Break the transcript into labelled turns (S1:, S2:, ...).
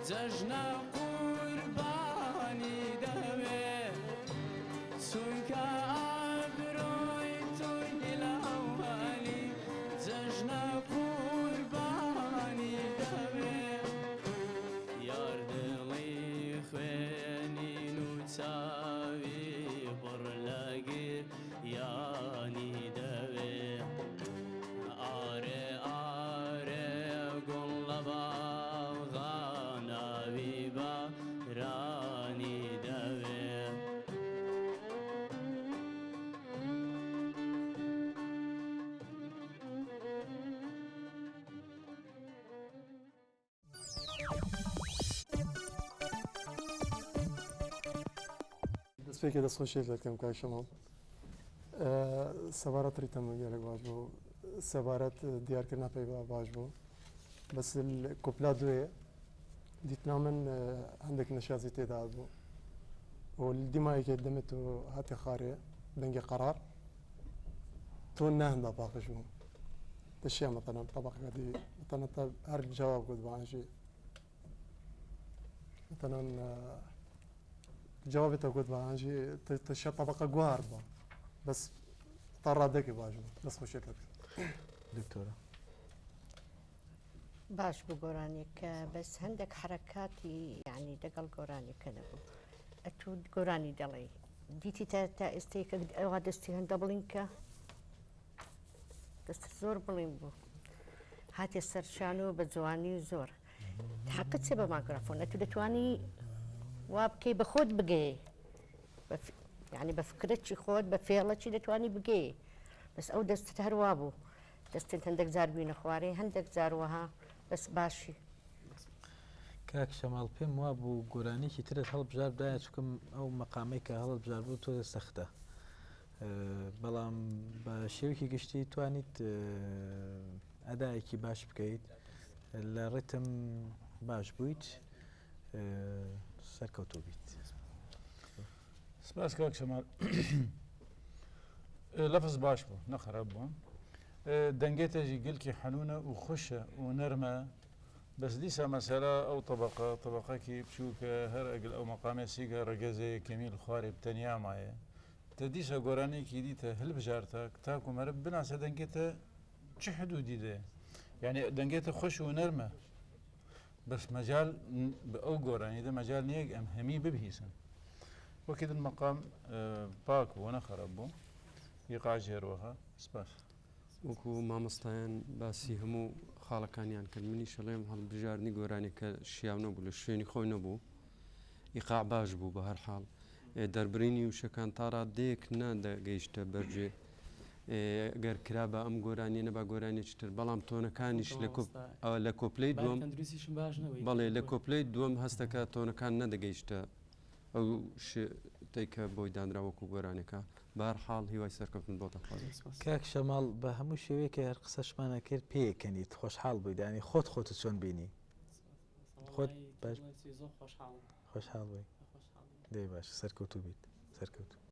S1: جەژنە قوربانی دەوێ چونکە ئابرۆی تۆی لاوانی جەژنە قوربانی دەوێ یار دڵی خوێنین و چاوی پڕ لە گریانی دەوێ ئارێ ئارێ گوڵ لە باغان ئاوی بارانی دەوێ.
S2: دەستپێکێ دەستخۆشیت لێ دەکەم کاک شەماڵ سەبارەت ڕیتم گەلەک باش بوو سەبارەت دیارکردنا پەیڤا باش بوو بەس کۆپلا دوێ دیتنا من هەندێک نەشازی تێدا بوو و دیمایەکێ دەمێت و هاتێ خارێ دەنگی قەرار تۆ نەهندا پاقژ بوو تشیا مثلا طبقة دي مثلا هر جواب قلت بانجي مثلا جوابي قلت بانجي تشیا طبقة جوار با بس طرادك باش بس خوشيت لك
S3: دکتۆرە.
S4: باش بوو گۆرانیەکە بەس هەندێک حرەکاتی یعنی دەگەڵ گۆرانیەکە نەبوو ئەتوو گۆرانی دەڵێی دیتی تا تا ئێستەی کە ئەوها دەستی هەندە بڵین کە دەستت زۆر بڵین بوو هاتێ سەر شانۆ بە جوانی و زۆر حەقت چێ بە ماگرافۆن ئەتوو دەتوانی وا بکەی بە خۆت بگەی یعنی بە فکرەکی خۆت بە فێڵەکی دەتوانی بگەی بەس ئەو دەستت هەر وا بوو دەستت هەندێک جار بینە خوارێ هەندێک جار وەها بەس باشی.
S3: کاک شەماڵ پێم وابوو گۆرانیەکی ترت هەڵبژاردایە چونکە ئەو مەقامەی کە هەڵت بژاردبوو تۆزێ سەختە بەڵام بە شێوەیەکی گشتی توانیت ئەدایەکی باش بکەیت لە ڕیتم باش بوویت سەرکەوتوو بیت.
S5: سپاس کاک شەمال لەفز باش بوو نەخراب بوو دەنگێ تەژی گلکی حەنونە و خوشە و نەرمە بەس دیسا مەسەلا ئەو تەبەقە تەبەقەکی بچووکە هەر ئەگل ئەو مەقامێ سیگە ڕەگەزێ کەمیل خوارێ تەنیا مایە تە دیسا گۆرانیەکی دیتە هەلبژارتە تاکو مەرب بناسە دەنگێ تە چ حدودی دێ یعنی دەنگێ تە خوش و نەرمە بەس مەجال بە ئەو گۆرانی دە مەجال نییە ئەم هەمی ببهیسن وەکی دن مەقام پاک بوو نەخەرەب بوو ئیقاع هەروەها سپاس.
S6: وەکو مامۆستایان باسی هەموو خاڵەکانیان کرد منیش ئەڵێم هەڵبژاردنی گۆرانیەکە شیاو نەبوو لە شوێنی خۆی نەبوو ئیقاع باش بوو بە هەر حاڵ دەربرینی وشەکان تا ڕادەیەک نەدەگەیشتە بەرجێ گەر کرابا ئەم گۆرانیە نەبا گۆرانیەکی تر بەڵام تۆنەکانیش لە کۆپ لە کۆپلەی دووەم بەڵێ لە کۆپلەی دووەم هەستەکە تۆنەکان نەدەگەیشتە ئەو شتەی کە بۆی دانرا وەکو گۆرانیەکە بەهەر حاڵ هیوای سەرکەوتن بۆ دەخوازم.
S3: سپاس. کاک شەماڵ بە هەموو شێوەیەکە هەر قسەشمان ئەکرد پێیەکەنیت خۆشحاڵ بوویت یانی خۆت خۆتت چۆن بینی خۆت باش
S7: زۆر خۆشحاڵم
S3: خۆشحاڵ بووی دەی باش سەرکەوتوو بیت سەرکەوتوو.